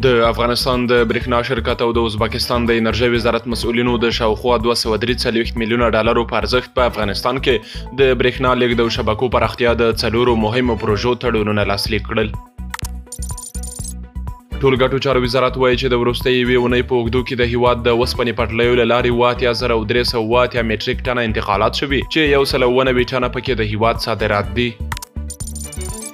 د افغانستان د برېښنا شرکت او د ازبکستان د انرژۍ وزارت مسؤلینو د شاوخوا 243 میلیونه ډالرو په ارزښت په افغانستان کې د برېښنا لېږد او شبکو پراختیا د څلورو مهمو پروژو تړونونه لاسلیک کړل. ټولګټو چارو وزارت وایي چې د وروستۍ یوې اونۍ په اوږدو کې د هیواد د وسپنې پټلیو له لارې 87,380 مټریک ټنه انتقالات شوي چې 190 ټنه پکې د هیواد صادرات دي.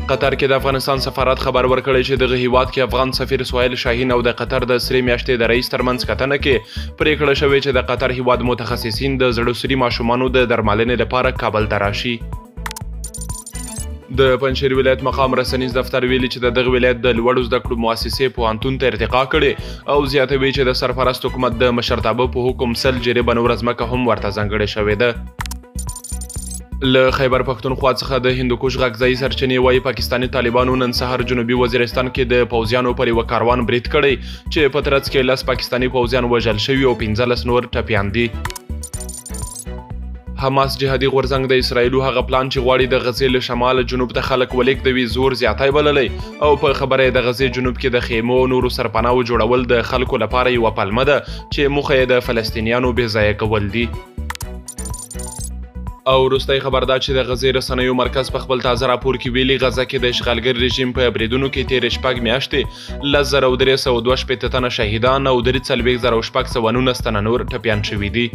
قطر کې د افغانستان سفارت خبر ورکړی چې دغه هیواد کې افغان سفیر سهیل شاهین او د قطر د سرې میاشتې د رئیس ترمنځ کتنه کې پرېکړه شوې چې د قطر هیواد متخصصین د زړه سوري ماشومانو د درملنې لپاره کابل ته راشي. د پنجشیر ولایت مقام رسنیز دفتر ویلي چې د دغه ولایت د لوړو زده کړو مؤسسې پوهنتون ته ارتقا کړې او زیاتوي چې د سرپرست حکومت د مشرتابه په حکم 100 جریبه نوره ځمکه هم ورته ځانګړې شوې ده. له خیبر پښتونخوا څخه د هندوکش غږ ځایي سرچینې وایي پاکستاني طالبانو نن سهار جنوبي وزیرستان کې د پوځیانو پر یوه کاروان برید کړی چې په ترڅ کې 10 پاکستاني پوځیان وژل شوي او 15 نور ټپیان دي. حماس جهادي غورځنګ د اسراییلو هغه پلان چې غواړي د غزې له شماله جنوب ته خلک ولېږدوي زور زیاتی بللی او په خبره یې د غزې جنوب کې د خیمو او نورو سرپناوو جوړول د خلکو لپاره یوه پلمه ده چې موخه یې د فلسطینیانو بېځایه کول دي. او وروستی خبر دا چې د غزې رسنیو مرکز په خپل تازه راپور کې ویلي غزه کې د اشغالګر رژیم په بریدونو کې تېرې شپږ میاشتې 10,362 تنه شهیدان او 43,619 تنه نور ټپیان شوي دي.